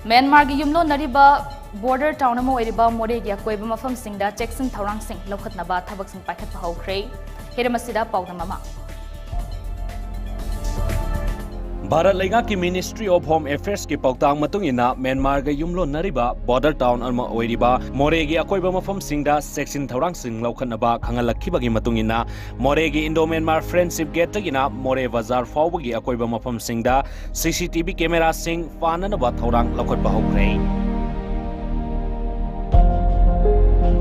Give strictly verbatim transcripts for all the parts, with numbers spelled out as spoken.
ꯃ꯭ꯌꯥꯟꯃꯥꯔꯒꯤ ꯌꯨꯝꯂꯣꯟꯅꯔꯤꯕ border town ꯑꯃ ꯑꯣꯏꯔꯤꯕ ꯃꯣꯔꯦꯒꯤ ꯑꯀꯣꯏꯕ ꯃꯐꯝꯁꯤꯡꯗ ꯆꯦꯛꯁꯤꯟ ꯊꯧꯔꯥꯡꯁꯤꯡ ꯂꯧꯈꯠꯅꯕ ꯊꯕꯛꯁꯤꯡ ꯄꯥꯏꯈꯠꯄ ꯍꯧꯈ꯭ꯔꯦ꯫ ꯍꯤꯔꯝ ꯑꯁꯤꯗ ꯄꯥꯎꯗꯝ ꯑꯃ꯫ ꯚꯥꯔꯠ ꯂꯩꯉꯥꯛꯀꯤ Ministry of Home Affairs ꯀꯤ ꯄꯥꯎꯇꯥꯛ ꯃꯇꯨꯡ ꯏꯟꯅ, ꯃ꯭ꯌꯥꯟꯃꯥꯔꯒ ꯌꯨꯝꯂꯣꯟꯅꯔꯤꯕ border town ꯑꯃ ꯑꯣꯏꯔꯤꯕ ꯃꯣꯔꯦꯒꯤ ꯑꯀꯣꯏꯕ ꯃꯐꯝꯁꯤꯡꯗ ꯆꯦꯛꯁꯤꯟ ꯊꯧꯔꯥꯡꯁꯤꯡ ꯂꯧꯈꯠꯅꯕ ꯈꯪꯍꯜꯂꯛꯈꯤꯕꯒꯤ ꯃꯇꯨꯡ ꯏꯟꯅ, ꯃꯣꯔꯦꯒꯤ Indo Myanmar Friendship Gate ꯇꯒꯤꯅ ꯃꯣꯔꯦ ꯕꯖꯥꯔ ꯐꯥꯎꯕꯒꯤ ꯑꯀꯣꯏꯕ ꯃꯐꯝꯁꯤꯡꯗ C C T V camera ꯁꯤꯡ ꯄꯥꯟꯅꯅꯕ ꯊꯧꯔꯥꯡ ꯂꯧꯈꯠꯄ ꯍꯧꯈ꯭ꯔꯦ꯫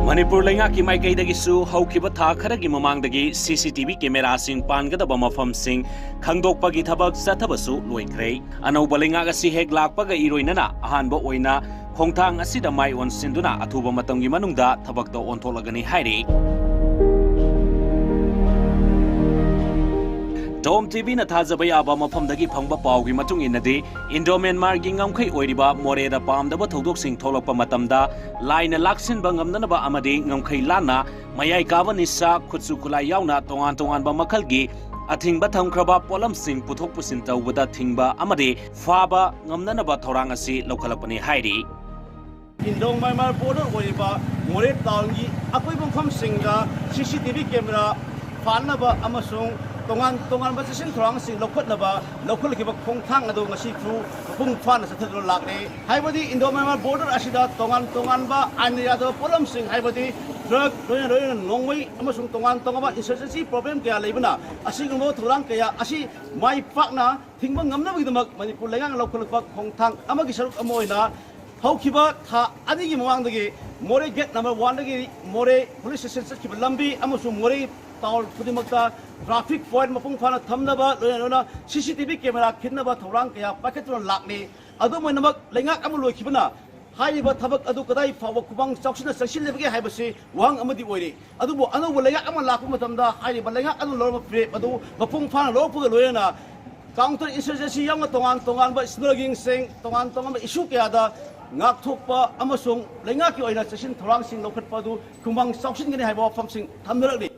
ꯃꯅꯤꯄꯨꯔ ꯂꯩꯉꯥꯛꯀꯤ ꯃꯥꯏꯀꯩꯗꯒꯤꯁꯨ ꯍꯧꯈꯤꯕ ꯊꯥ ꯈꯔꯒꯤ ꯃꯃꯥꯡꯗꯒꯤ C C T V camera ꯁꯤꯡ ꯄꯥꯟꯒꯗꯕ ꯃꯐꯝꯁꯤꯡ ꯈꯪꯗꯣꯛꯄꯒꯤ ꯊꯕꯛ ꯆꯠꯊꯕꯁꯨ ꯂꯣꯏꯈ꯭ꯔꯦ꯫ ꯑꯅꯧꯕ ꯂꯩꯉꯥꯛ ꯑꯁꯤ ꯍꯦꯛ ꯂꯥꯛꯄꯒ ꯏꯔꯣꯏꯅꯅ ꯑꯍꯥꯟꯕ ꯑꯣꯏꯅ ꯈꯣꯡꯊꯥꯡ ꯑꯁꯤꯗ ꯃꯥꯏ ꯑꯣꯟꯁꯤꯟꯗꯨꯅ ꯑꯊꯨꯕ ꯃꯇꯝꯒꯤ ꯃꯅꯨꯡꯗ ꯊꯕꯛꯇ ꯑꯣꯟꯊꯣꯛꯂꯒꯅꯤ ꯍꯥꯏꯔꯤ꯫ ꯇꯣꯝ T V ꯅ ꯊꯥꯖꯕ ꯌꯥꯕ ꯃꯐꯝꯗꯒꯤ ꯐꯪꯕ ꯄꯥꯎꯒꯤ ꯃꯇꯨꯡ ꯏꯟꯅꯗꯤ, Indo Myanmar ꯒꯤ ꯉꯝꯈꯩ ꯑꯣꯏꯔꯤꯕ ꯃꯣꯔꯦꯗ ꯄꯥꯝꯗꯕ ꯊꯧꯗꯣꯛꯁꯤꯡ ꯊꯣꯛꯂꯛꯄ ꯃꯇꯝꯗ ꯂꯥꯏꯅ ꯂꯥꯛꯁꯤꯟꯕ ꯉꯝꯅꯅꯕ ꯑꯃꯗꯤ ꯉꯝꯈꯩ ꯂꯥꯟꯅ ꯃꯌꯥꯏ ꯀꯥꯕ ꯅꯤꯁꯥ, ꯈꯨꯠꯁꯨ ꯈꯨꯠꯂꯥꯏ ꯌꯥꯎꯅ ꯇꯣꯉꯥꯟ ꯇꯣꯉꯥꯟꯕ ꯃꯈꯜꯒꯤ ꯑꯊꯤꯡꯕ ꯊꯝꯈ꯭ꯔꯕ ꯄꯣꯠꯂꯝꯁꯤꯡ ꯄꯨꯊꯣꯛ ꯄꯨꯁꯤꯟ ꯇꯧꯕꯗ ꯊꯤꯡꯕ ꯑꯃꯗꯤ ꯐꯥꯕ ꯉꯝꯅꯅꯕ ꯊꯧꯔꯥꯡ ꯑꯁꯤ ꯂꯧꯈꯠꯂꯛꯄꯅꯤ ꯍꯥꯏꯔꯤ꯫ Indo Myanmar border ꯑꯣꯏꯔꯤꯕ ꯃꯣꯔꯦ town ꯒꯤ ꯑꯀꯣꯏꯕ ꯃꯐꯝꯁꯤꯡꯗ C C T V camera ꯄꯥꯟꯅꯕ ꯑꯃꯁꯨꯡ ꯇꯣꯉꯥꯟ ꯇꯣꯉꯥꯟꯕ ꯆꯦꯛꯁꯤꯟ ꯊꯧꯔꯥꯡꯁꯤꯡ ꯂꯧꯈꯠꯅꯕ ꯂꯧꯈꯠꯂꯛꯈꯤꯕ ꯈꯣꯡꯊꯥꯡ ꯑꯗꯨ ꯉꯁꯤꯁꯨ ꯃꯄꯨꯡ ꯐꯥꯅ ꯆꯠꯊꯗꯨꯅ ꯂꯥꯛꯂꯦ꯫ ꯍꯥꯏꯕꯗꯤ Indo Myanmar border ꯑꯁꯤꯗ ꯇꯣꯉꯥꯟ ꯇꯣꯉꯥꯟꯕ ꯑꯥꯏꯟꯅ ꯌꯥꯗꯕ ꯄꯣꯠꯂꯝꯁꯤꯡ, ꯍꯥꯏꯕꯗꯤ drug, ꯂꯣꯏꯅ ꯂꯣꯏꯅꯅ ꯅꯣꯡꯃꯩ ꯑꯃꯁꯨꯡ ꯇꯣꯉꯥꯟ ꯇꯣꯉꯥꯟꯕ insurgency problem ꯀꯌꯥ ꯂꯩꯕꯅ, ꯑꯁꯤꯒꯨꯝꯕ ꯊꯧꯔꯥꯡ ꯀꯌꯥ ꯑꯁꯤ ꯃꯥꯏ ꯄꯥꯛꯅ ꯊꯤꯡꯕ ꯉꯝꯅꯕꯒꯤꯗꯃꯛ ꯃꯅꯤꯄꯨꯔ ꯂꯩꯉꯥꯛꯅ ꯂꯧꯈꯠꯂꯛꯄ ꯈꯣꯡꯊꯥꯡ ꯑꯃꯒꯤ ꯁꯔꯨꯛ ꯑꯃ ꯑꯣꯏꯅ ꯍꯧꯈꯤꯕ ꯊꯥ ꯑꯅꯤꯒꯤ ꯃꯃꯥꯡꯗꯒꯤ ꯃꯣꯔꯦ gate number one ꯗꯒꯤ ꯃꯣꯔꯦ police station ꯆꯠꯈꯤꯕ ꯂꯝꯕꯤ ꯑꯃꯁꯨꯡ ꯃꯣꯔꯦ town ꯈꯨꯗꯤꯡꯃꯛꯇ traffic point ꯃꯄꯨꯡ ꯐꯥꯅ ꯊꯝꯅꯕ, ꯂꯣꯏꯅ ꯂꯣꯏꯅ C C T V camera ꯈꯤꯟꯅꯕ ꯊꯧꯔꯥꯡ ꯀꯌꯥ ꯄꯥꯏꯈꯠꯇꯨꯅ ꯂꯥꯛꯂꯤ꯫ ꯑꯗꯨꯝ ꯑꯣꯏꯅꯃꯛ, ꯂꯩꯉꯥꯛ ꯑꯃ ꯂꯣꯏꯈꯤꯕꯅ ꯍꯥꯏꯔꯤꯕ ꯊꯕꯛ ꯑꯗꯨ ꯀꯗꯥꯏ ꯐꯥꯎꯕ ꯈꯨꯃꯥꯡ ꯆꯥꯎꯁꯤꯟꯅ ꯆꯪꯁꯤꯜꯂꯤꯕꯒꯦ ꯍꯥꯏꯕꯁꯤ ꯋꯥꯍꯪ ꯑꯃꯗꯤ ꯑꯣꯏꯔꯤ꯫ ꯑꯗꯨꯕꯨ ꯑꯅꯧꯕ ꯂꯩꯉꯥꯛ ꯑꯃ ꯂꯥꯛꯄ ꯃꯇꯝꯗ ꯍꯥꯏꯔꯤꯕ ꯂꯩꯉꯥꯛ ꯑꯗꯨꯅ ꯂꯧꯔꯝꯕ ꯐꯤꯔꯦꯞ ꯑꯗꯨ ꯃꯄꯨꯡ ꯐꯥꯅ ꯂꯧꯔꯛꯄꯒ ꯂꯣꯏꯅꯅ counter insurgency ꯌꯥꯎꯅ ꯇꯣꯉꯥꯟ ꯇꯣꯉꯥꯟꯕ smuggling ꯁꯤꯡ, ꯇꯣꯉꯥꯟ ꯇꯣꯉꯥꯟꯕ issue ꯀꯌꯥꯗ ꯉꯥꯛꯊꯣꯛꯄ ꯑꯃꯁꯨꯡ ꯂꯩꯉꯥꯛꯀꯤ ꯑꯣꯏꯅ ꯆꯦꯛꯁꯤꯟ ꯊꯧꯔꯥꯡꯁꯤꯡ ꯂꯧꯈꯠꯄ ꯑꯗꯨ ꯈꯨꯃꯥꯡ ꯆꯥꯎꯁꯤꯟꯒꯅꯤ ꯍꯥꯏꯕ ꯋꯥꯐꯝꯁꯤꯡ ꯊꯝꯅꯔꯛꯂꯤ꯫